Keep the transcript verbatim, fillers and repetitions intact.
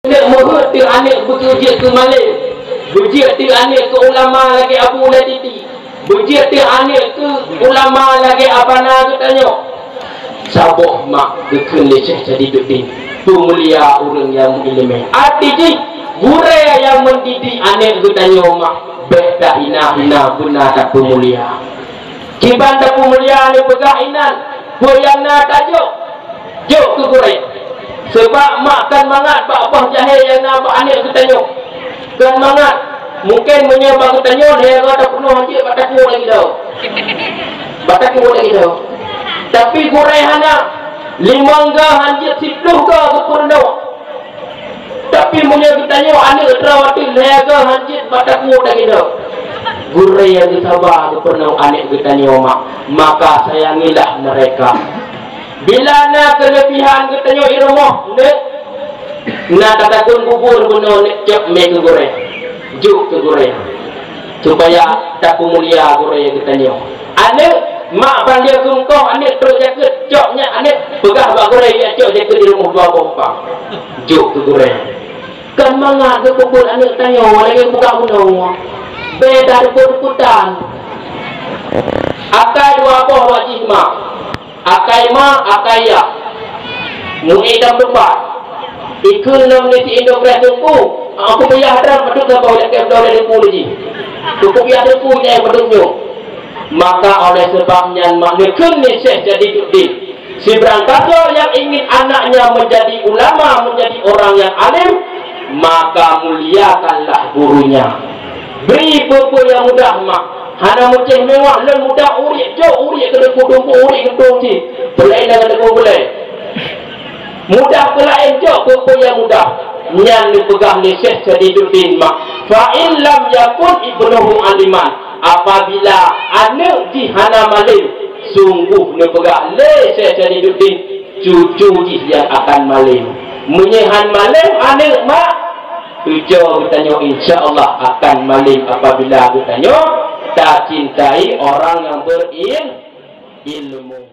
Aneuk meuheuet teuh aneuk beujeuet keu malém, beujeuet teuh aneuk keu ulama lagèe Abu Latiti, beujeuet teuh aneuk keu ulama lagèe Abana geutanyoe. Saboh mak geukheun lé Syekh Sadiduddin, peumulia ureueng nyang meuileumèe. Arti jih, gurèe nyang mendidik aneuk geutanyoe mak, bèk tahina-hina, beuna tapeumulia. Kiban tapeumulia neupeugah inan, peue nyang na tajok, jok keu gurèe. Seubab mak kan mangat bak boh jahé nyang na bak aneuk geutanyoe. Kan mangat, mungken meunyoe bak geutanyoe lhèe goe tapeunoh hanjeuet bak takue lagèe nyoe. Bak takue lagèe nyoe. Tapi gurèe hana, limong goe hanjeuet siplôh goe geupeurunoe. Tapi meunyoe geutanyoe aneuk droe ateueh lhèe goe hanjeuet bak takue lagèe nyoe. Gurèe nyang geusaba geupeurunoe aneuk geutanyoe mak, maka sayangilah mereka. Bila na keuleubihan geutanyoe i rumoh, neuk, na tatakon bubur bunoe neuk cok mé keu gurèe, jok keu gurèe, supaya tapeumulia gurèe geutanyoe. Aneuk, mak ban lheueh keu meukoh aneuk trok jakeuet, cok nyak aneuk, peugah bak gurèe jak cok jakeuet di rumoh dua boh umpang, jok keu gurèe. Kan mangat geupeubuet aneuk tanyoe lagèe peugah bunoe, beda reupot-repotan. Akai dua boh bak jih mak. Akai ma, akai yah. Muék lam teumpat. Ikheun lom lé si Indo Press Teungku, aku payah dram padub saboh jak kém dua lé ribu lé jih. Cukup yah Teungku nyang padub nyoe. Maka oleh sebab nyan mak neukheun lé Syekh Jadiduddin, sibrang kasoe yang ingin anaknya menjadi ulama, menjadi orang yang alim, maka muliakanlah gurunya. Bri peue-peue nyang mudah mak. Hana meucéh mewah lôn mudah urik, jok urik keu teungku, tumpuk urik keu tueng cit. Peulaén dengan teungku gulai. Mudah peulaén jok peue-peue nyang mudah. Nyan neupeugah lé Syekh Jadiduddin mak. Fa in lam yakun ibnuhu aliman. Apabila aneuk jih hana malém, sungguh neupeugah lé Syekh Jadiduddin, cucu jih nyang akan malém. Meunyoe han malém aneuk mak, cucu geutanyoe insya Allah akan malém apabila geutanyoe tacintai orang yang berilmu.